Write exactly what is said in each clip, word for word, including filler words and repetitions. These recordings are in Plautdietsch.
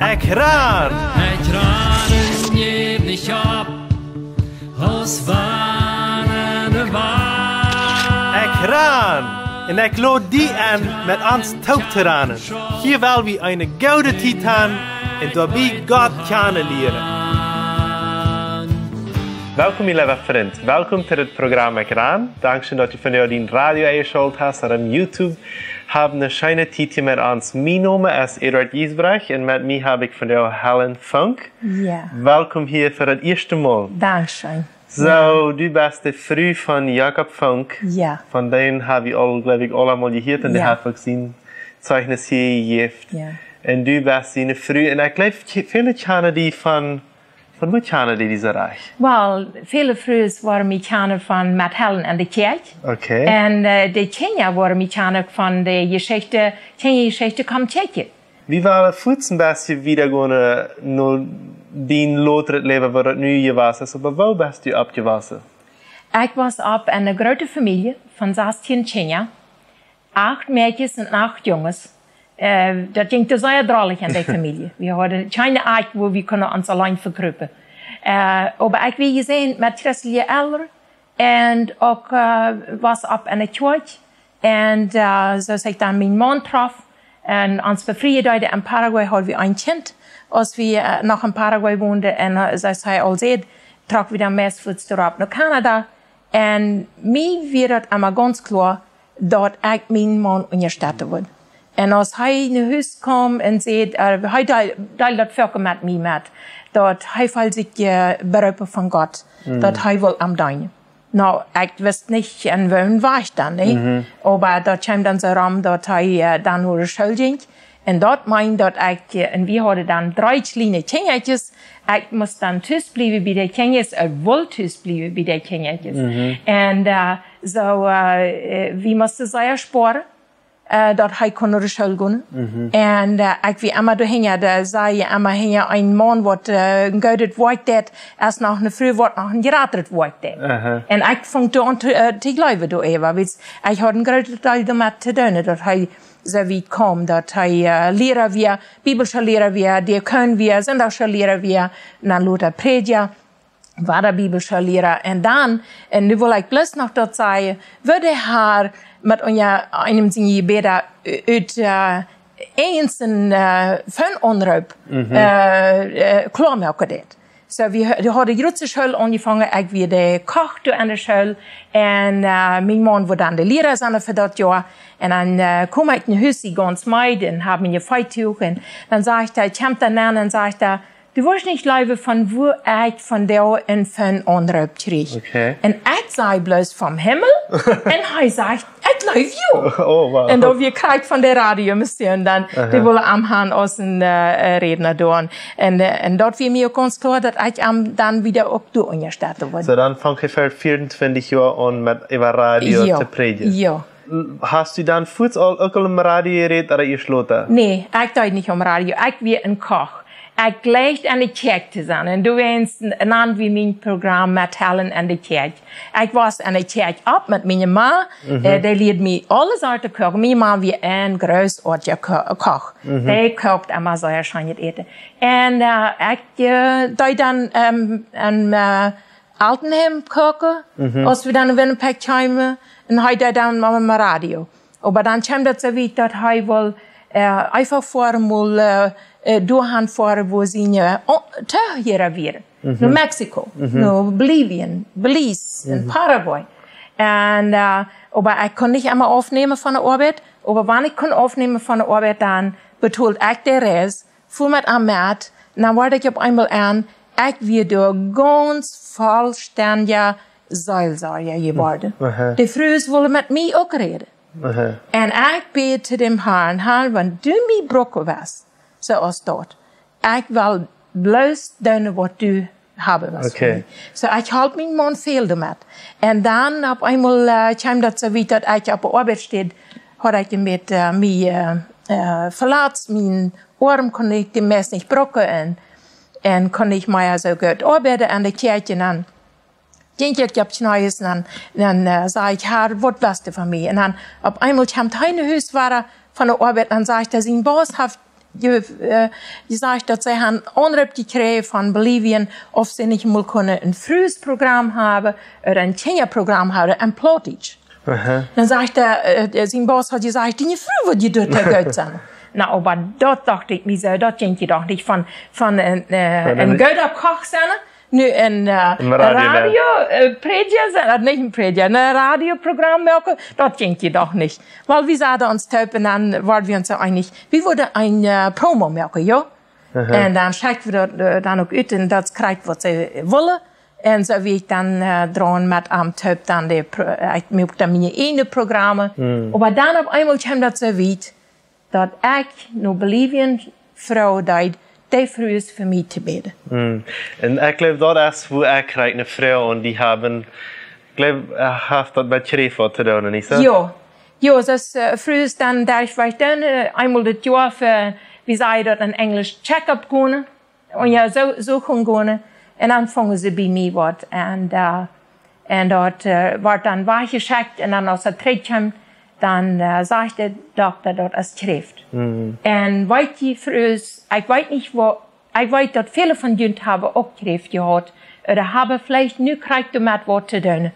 Ekj ran! Ekj ran un jäw nich opp, aus wann de Wand. Ekj ran! Un ekj lod die enn, met ons toop to ranen. Hia well wie eene goode Tiet han un doabie Gott kjanen lieren. Welkom, mien leewa Frint. Welkom to dit Programm Ekj ran. Dankscheen, daut du vondoag dien Radio enjeschalt hast ooda opp YouTube. Hab eene scheene Tiet hia met ons. Mien Nomen es Eduard Giesbrecht un met mie hab ekj vondoag Helen Funk. Jo. Welkom hia fa daut ieeschte Mol. Dankscheen. Soo, jo, du best de Fru von Jakob Funk. Jo. Von däm hab wie aul, jleew ekj, aul eemol jehieet un dee, jo, haft uk sien Zeichnis hia jejäft. Jo. Un du best siene Fru. Un ekj jleew, väle kjanen die von, von wua kjanen die dise Rieekj? Well, väle Frues woaren mie kjanen von met Helen enne Kjäakj. Okay. Un, äh, de Kjinja woaren mie kjanen von de Jeschicht, Kjinjajeschicht Kom Kjikjen. Wie wellen fuaz een bät wieda gonen, äh, no dien lotret Läwen, woo daut nu jewast es, oba wua best du oppjewossen? Ekj wia opp eene groote Famielje von sastieen Kjinja, acht Mäakjes un acht Junges. Äh, daut jinkj doa sea drolich enne Famielje. Wie hauden kjeene Ekj, wua wie kunnen ons auleen vekrupen. Äh, oba ekj wia jesäajent met christelje Elren un uk, äh, wia opp enne Kjoakj. Un, äh, soo aus ekj dan mienen Maun trof un ons befrieen deeden en Paraguay, hauden wie een Kjint. Aus wie, äh, noch en Paraguay wonden un, äh, soo aus hee aul säd, trocken wie dan meist fuaz doaropp no Kanada. Un mie wia daut emma gaunz kloa, daut ekj mienen Maun unjastetten wudd. Un aus hee no Hus kjeem un säd, äh, hee deeld, deeld daut foaken met mie met, daut hee feeld sikj, äh, beroopen von Gott, mm, daut hee wull am deenen. Nu, ekj wist nich, en woon Wajch dan, nä? Mhm. Oba daut kjeem dan soo rom, daut hee, äh, dan no de School jinkj. Un daut meend daut ekj, äh, un wie hauden dan dree kjliene Kjinjakjes. Ekj must dan tus bliewen bie de Kjinjakjes, ekj wull tus bliewen bie de Kjinjakjes. Mhm. Un, äh, soo, äh, äh, wie musten sea spoaren, äh, daut hee kunn no de School gonen. Mhm. Un, äh, ekj wia emma doahinja, doa säd hee emma hinja: Een Maun waut, äh, een goodet Woakj deit, es noch eene Fru waut noch een jratret Woakj deit. Aha. Un ekj funk doa aun to, äh, to jleewen doaräwa, wiels ekj haud een grootet Deel doamet to doonen, daut hee soo wiet kjeem, daut hee, äh, Liera wia, biblischa Liera wia, Diakon wia, Sindachscha Liera wia, un dan lota Prädja, wada biblischa Liera. Un dan, un nu well ekj bloos noch daut sajen, woo de Har met unja eenem siene Jebäda ut, äh, eent een, äh, Phone-Aunroop, mhm, äh, äh, kloa moaken deed. Soo, wie ha-, wie hauden de jratste School aunjefongen, ekj wia de Kock doa enne School. Un, äh, mien Maun wort dan de Liera sennen fa daut Joa. Un dan, äh, kjeem ekj no Hus, gaunz meed, un haud mien Feetuch. Un dan säd hee, kjeem dan aun un säd hee: "Du woascht nich jleewen, von wua ekj vondoag een Phone-Aunroop kjrieech." Okay. Un ekj säd bloos: "Vom Himmel?" Un hee säd: "Ekj jleew jo." Oh, wow. Un daut wia krakjt von de Radiomission dan, aha, dee wullen am han aus een, äh, äh, Rädna doonen. Un, äh, un daut wia mie uk gaunz kloa, daut ekj am dan wieda uk doa unjastetten wudd. Soo, dan funk hee ver vea un twintich Joa aun met äwa Radio, jo, to prädjen. Jo. Hast du dan fuaz aul uk aul em Radio jerät, ooda ieescht lota? Nä, ekj deed nich aum Radio. Ekj wia een Kock. Ekj jleewd enne Kjäakj to sennen. Un doawäajen nand wie mien Programm Met Helen enne Kjäakj. Ekj wia enne Kjäakj opp met miene Ma. Mhm. Äh, dee lieed mie aule Sorten koaken. Miene Ma wia een grootoatja Ko-, Kock. Mhm. Dee koakt emma sea scheenet Äten. Un, äh, ekj, äh, deed dan, ähm, een, äh, Altenheim koaken, mhm, aus wie dan no Winnipeg kjeemen, un hee deed dan mau em Radio. Oba dan kjeem daut soo wiet, daut hee wull, äh, eefach foaren, mol, äh, äh, doahan foaren, wua siene, äh, o-, Tohiera wieren. Mhm. No Mexiko, mhm, no Bolivien, Belize un, mhm, Paraguay. Un, äh, oba ekj kunn nich emma aufnämen von de Oabeit, oba wan ekj kunn aufnämen von de Oabeit, dan betold ekj de Reis, fua met am met, un dan wort ekj opp eemol aun, ekj wia doa gaunz vollstendja Seelsorja jeworden. Aha. De Frues wullen met mie uk räden. Aha. Un ekj bäd to däm Harn: "Har, wan du mie brucken wurscht, soo aus daut, ekj well bloos doonen, waut du haben wurscht." Okay. Soo, ekj holp mienen Maun väl doamet. Un dan opp eemol, äh, kjeem daut soo wiet, daut ekj opp de Oabeit steed, haud ekj met, äh, mie, äh, äh, velatst, mien Oarm kunn ekj de meist nich brucken un, un kunn nich mea soo goot oabeiden enne Kjäakj. Un dan jinkj ekj opp Kjnees un dan, dan, äh, säd ekj: "Har, waut west du von mie?" Un dan opp eemol kjemt hee no Hus wada von de Oabeit un dan sajcht hee: "Sien Baas haft Je, äh, jesajcht, daut see haben Aunroop jekjräajen von Bolivien, auf see nich mol kunnen een Fruesprogram haben ooda een Kjinjaprogram haben, een Plautdietsch. Aha. Dan sajcht hee, äh, sien Boss haud jesajcht: "Diene Fru wudd die doa goot sennen." Na, oba daut docht ekj mie soo, daut jinkj je doch nich von, von een, äh, een gooda Koch sennen. Nu een, äh, een Radio, äh, Prädja sennen, äh, nich een Prädja, een Radioprogram moaken, daut jinkj je doch nich. Wiels wie sauten ons toop un dan wieren wie ons soo eenich, wie wudden een, äh, Promo moaken, jo? Aha. Un dan schekjten wie daut, äh, dan uk ut un daut kjrieech waut see wullen. Un soo wia ekj dan, äh, draun met am toop dan de Pro-, äh, ekj muak dan miene ieejne Programme. Oba dan opp eemol kjeem daut soo wiet, daut ekj no Bolivien froagen deed, dee Frues fa mie to bäden. Un ekj jleew, daut es wua ekj kjrieech eene Froag aun die haben. Ekj jleew, äh, haft daut met Kjräft waut to doonen, nich soo? Jo. Jo, daut, äh, Frues dan, daut ekj weet dan, äh, eemol daut Joa fa, wie sajen daut enn Enjlisch, Check-up gonen. Un jo, soo, soo kunn gonen. Un dan fungen see bie mie waut. Un, äh, un daut, äh, wort dan wajchjeschekjt. Un dan aus daut trigjkjeem, dan, äh, säd de Dokta, daut es Kjräft. Un weet jie, Frues, ekj weet nich woo, ekj weet daut väle von junt haben uk Kjräft jehaut. Ooda haben veleicht nu kjrieech doamet waut to doonen.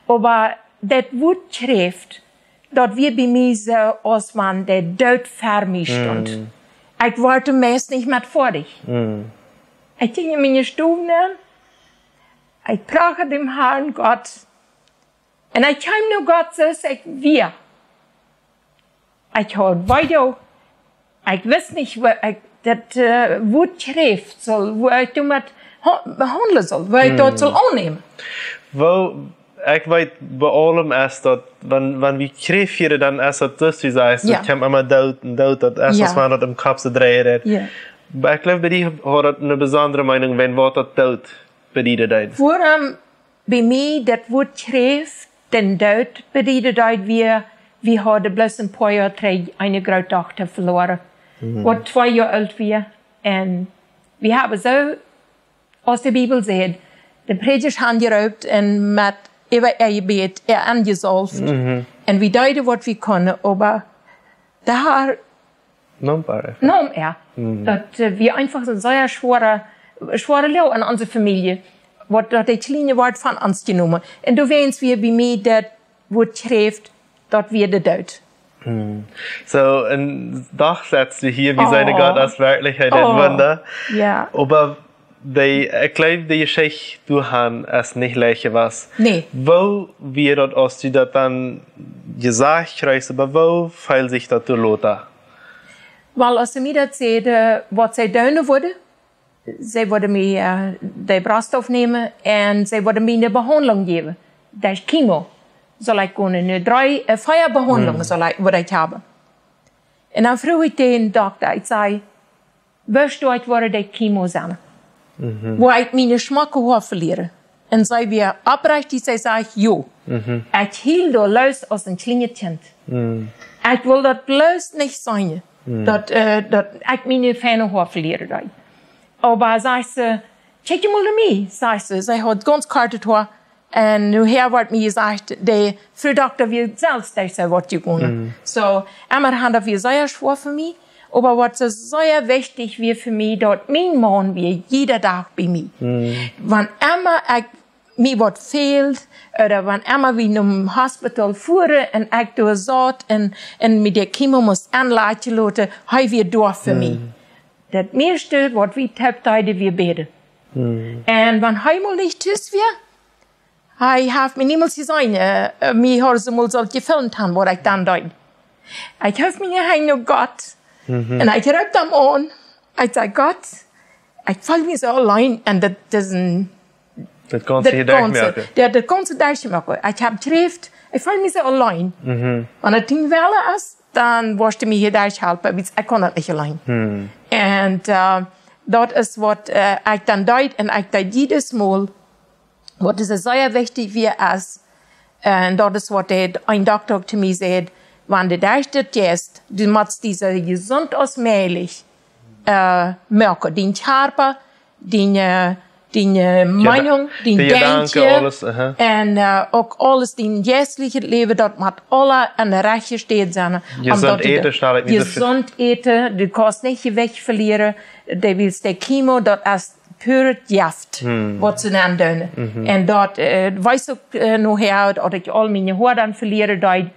Oba daut Wuat Kjräft, daut wia bie mie soo aus wan de Doot ver mie stunt. Ekj wort meist nich mea foadich. Ekj jinkj enn miene Stow nenn. Ekj prached dän Harn Gott. Un ekj kjeem no Gott soo aus ekj wia. Ekj haud Weedoag. Ekj wist nich, woo ekj daut, äh, Wuat Kjräft sull, woo ekj doamet ha-, behaundlen sull, woo ekj daut sull aunnämen. Woo, ekj weet, bie aulem es daut, wan, wan wie Kjräft hieren, dan es daut, soo aus du sajchst, daut kjemt emma Doot un Doot, daut es, aus wan daut em Kopp soo dreien deit. Oba ekj jleew, bie die haud daut eene besondre Meenunk, wan waut daut Doot bedieden deed. Wuarom bie mie daut Wuat Kjräft dän Doot bedieden deed, wia, wie hauden bloos een poa Joa trigj eene Grootdochta veloaren, waut twee Joa oolt wia. Un wie haben soo, aus de Bibel sajcht, de Prädjasch aunjeroopt un met äwa äa Jebäd äa aunjesaulft. Un wie deeden waut wie kunnen, oba de Har neem äa. Neem äa. Daut, äh, wia eefach een sea schwoare, schwoare Loag enn onse Famielje, waut daut de Kjliene wort von ons jenomen. Un doawäajen wia bie mie daut Wuat Kjräft, daut wia de Doot. Soo, un doch setst du hia, wie seenen Gott aus Werkjlichkjeit, een Wunda. Jo. Oba dee, ekj jleew, dee Jeschicht, du hast nich leicht jewast. Nä. Woo wia daut, aus du daut dan jesajcht kjrieechst, oba woo feeld sikj daut dan lota? Well, aus see mie daut säden, waut see doonen wudden, see wudden mie, äh, de Brost aufnämen un see wudden mie eene Behaundlunk jäwen. Daut es Chemo. Sull ekj gonen, nu dree, äh, vea Behaundlungen sull ekj, wudd ekj haben. Un dan fruach ekj dän Dokta, ekj säd: "Woascht du ekj woaren dee Chemo sennen, wua ekj miene schmocke Hoa velieren?" Un see wia oprechtich, see säd: "Jo." Ekj hield doa loos aus een kjlienet Kjint. Ekj wull daut bloos nich seenen, daut, äh, daut ekj miene fiene Hoa velieren deed. Oba sajcht see: "Kjikj mol no mie," sajcht see, see haud gaunz kortet Hoa. Un nu hia wort mie jesajcht, de Fru Dokta wia selfst derch soo waut jegonen. Soo, emma haud daut wia sea schwoa fa mie, oba waut soo sea wichtich wia fa mie, daut mien Maun wia jieda Dach bie mie. Wan emma ekj, mie waut fäld, ooda wan emma wie nom Hospital fuaren un ekj doa saut un, un mie de Chemo must aunlajen loten, hee wia doa fa mie. Daut mieeschte waut wie toop deeden, wia bäden. Un wan hee mol nich tus wia, hee haft mie niemols jeseenen, äh, äh, mie haud soo mol soo jefilmt han, waut ekj dan deed. Ekj heef miene Henj no Gott. Un ekj roopt am aun. Ekj säd: "Gott, ekj feel mie soo auleen." Un daut es een, daut gaunze, daut gaunze Dach moaken. Jo, daut gaunze Dach moaken. Ekj hab Kjräft, ekj feel mie soo auleen. Wan et dien Wellen es, dan woascht du mie hia derch halpen, wiels ekj kaun daut nich auleen. Un, äh, daut es waut, äh, ekj dan deed, un ekj deed jiedes Mol, waut es sea wichtich wia es, un daut es waut de, een Dokta uk to mie säd: "Wan du derch dit jeist, du motst die soo jesunt aus mäajlich, äh, moaken. Dien Kjarpa, dien, äh, Diene Meenunk, dien Denkjen, aules, aha. Un uk aules, dien jeistlichet Läwen, daut mott aula aun de rajchte Städ sennen. Jesunt äten, stal ekj mie soo väa. Jesunt äten, du kaust nich Jewicht velieren, dee wiels de Chemo, daut es puret Jeft, waut see dan doonen. Un daut, wees uk, nohäa, daut ekj aul miene Hoa dan velieren deed.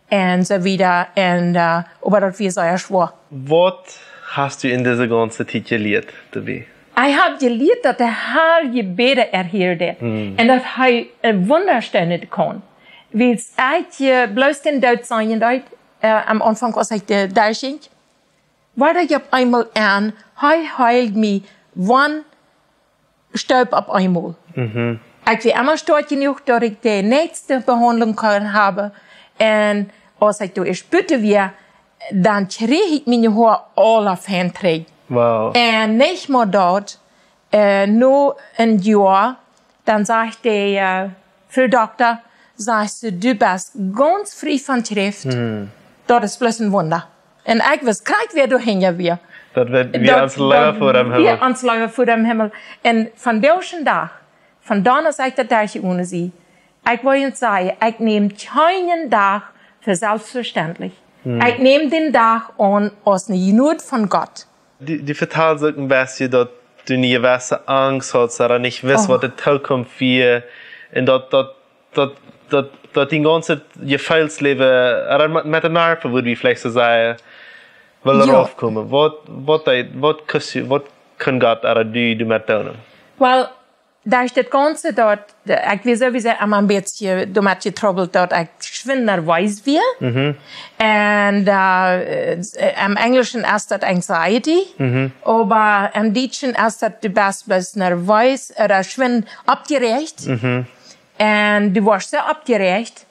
Un soo wieda. Un, oba daut wia sea schwoa. Waut hast du en dise gaunze Tiet jelieet, Debbie? Ekj hab jelieet, daut de Herr Jebäde erhieren deit. Un daut hee Wunda doonen kaun. Wiels ekj bloos dän Doot seenen deed, aum Aunfank, aus ekj doa jinkj, wort ekj opp eemol aun, hee heeld mie, wan stoop opp eemol. Ekj wia emma stoakj jenuach, daut ekj de näakjste Behaundlunk kunn haben. Un aus ekj doa ieescht buten wia, dan kjrieech ekj miene Hoa aula fein trigj. Un nich mau daut, no een Joa, dan sajcht de Fru Dokta, sajcht see: "Du best gaunz frie von Kjräft. Daut es bloos een Wunda." Un ekj wist krakjt, wäa doa hinja wia. Daut wia ons Leewa väa däm Himmel. Un von dän Dach, von dan aus ekj daut doa jewonen sie, ekj woa junt sajen, ekj näm kjeenen Dach fa selfstvestendlich. Ekj näm dän Dach aun aus eene Jnod von Gott. Du, du vetalst uk een bät, daut du eene jewesse Angst haudst, daut du nich wist, waut de Tookunft wia. Un daut, daut, daut, daut, daut dien gaunzet Jefeelsläwen, ooda met, met de Narpen, wudd wie veleicht soo sajen, well raufkomen. Waut, waut deed, waut kunn, waut kunn Gott ooda du doamet doonen? Well, daut es daut Gaunze, daut, ekj wia sowieso emma een bät doamet jetrubbelt, daut ekj schwind nerwees wia. Un em Enjlischen es daut anxiety, oba em Dietschen es daut, du best bloos nerwees ooda schwind oppjeräacht. Un du woascht soo oppjeräacht,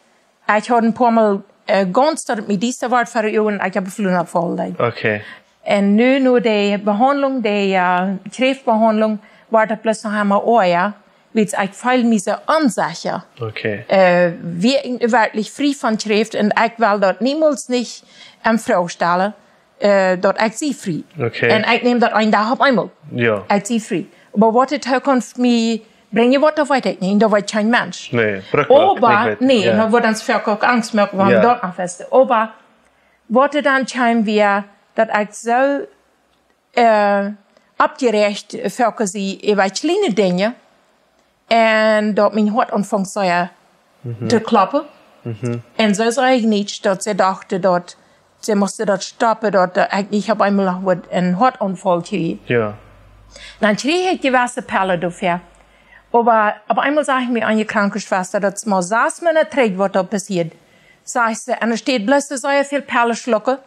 ekj haud een poa Mol gaunz daut mie diesta wort väa de Uagen, ekj hab een Flunaufall jehaut. Un nu, no de Behaundlunk, de Kjräftbehaundlunk, wort daut bloos noch emma oaja, wiels ekj feeld mie soo onsecha. Wia ekj werkjlich frie von Kjräft? Un ekj well daut niemols nich en Froag stalen, daut ekj sie frie. Un ekj näm daut een Dach opp eemol. Ekj sie frie. Oba waut de Tookunft mie brinjen woat, daut weet ekj nich. Un daut weet kjeen Mensch. Oba, nä, daut woat ons foaken uk Angst moaken, wan wie daut noch wisten. Oba waut doa dan kjeem, wia, daut ekj soo oppjeräacht foaken sie äwa kjliene Dinja. Un daut mien Hoat aunfunk soo to kloppen. Un soo saj ekj nich, daut see dochten, daut see musten daut stoppen, daut ekj nich opp eemol noch wudd een Hoataunfall kjrieen. Dan kjrieech ekj jewesse Pellen doafäa. Oba opp eemol säd mie eene Krankenschwesta, daut es mau sas Moonat trigj, waut doa passieed. Sajcht see, un doa steit bloos soo sea väl Pellen schlucken.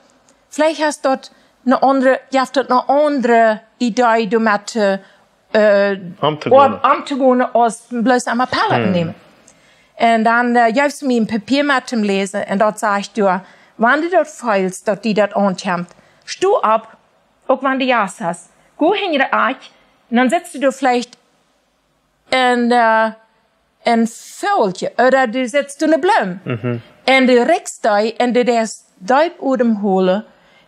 Veleicht es daut eene aundre, jeft daut eene aundre Idee, doamet omtogonen, aus bloos emma Pellen nämen. Un dan jeef see mie een Papia met toom läsen un daut sajcht doa: "Wan du daut feelst, daut die daut aunkjemt, sto opp, uk wan du Jast hast. Go hinja de Akj, un dan sitst du doa veleicht een, een Vogelkje, ooda du sitst doa eene Bloom. Un du rikjst dee, un du deist deep Odem holen,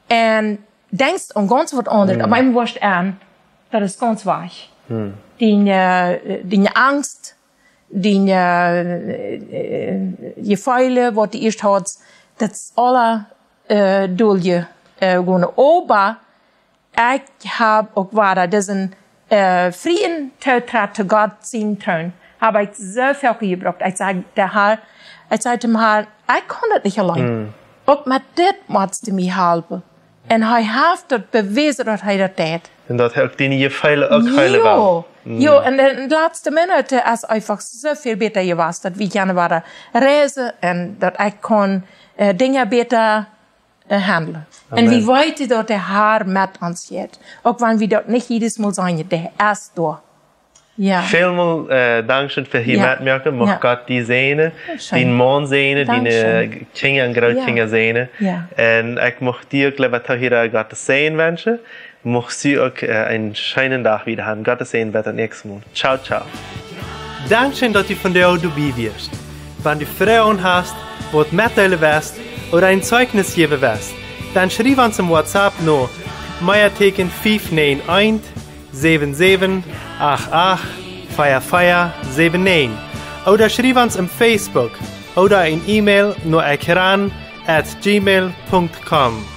un denkjst aun gaunz waut aundret. Opp eemol woascht du en, daut es gaunz wajch. Diene, diene Angst, diene Jefeelen, waut du ieescht haudst, daut es aula doljegonen." Oba ekj hab uk wada disen frieen Tootrit to Gott sien Troon, hab ekj soo väl jebrukt. Ekj säd, de Herr, ekj säd toom Herr: "Ekj kaun daut nich auleen. Uk met dit motst du mie halpen." Un hee haft daut bewäsen, daut hee daut deit. Un daut hee uk diene Jefeelen uk heelen well. Jo, un en de latste Moonat es eefach soo väl bäta jewast, daut wie kjennen wada reisen un daut ekj kaun Dinja bäta handlen. Un wie weeten, daut de Herr met ons jeit. Uk wan wie daut nich jiedes Mol seenen, dee es doa. Välmol dankscheen fa hia metmoaken. Mucht Gott die säajnen, dienen Maun säajnen, diene Kjinja un Grootkjinja säajnen. Un ekj mucht die uk, leewa Toohiera, Gott sienen Säajen wenschen. Mucht du uk eenen scheenen Dach wieda haben. Gott sienen, bat daut näakjste Mol. Ciao, ciao. Dankscheen, daut du vondoag doabie wiescht. Wan du Froagen hast, waut metdeelen west ooda een Zeichnis jäwen west, dan schriew ons em WhatsApp no Meateeken fief näajen eent, säwen säwen, acht acht, vea vea säwen näajen, ooda schriew ons em Facebook ooda een E-Mail no ekran at gmail punkt com.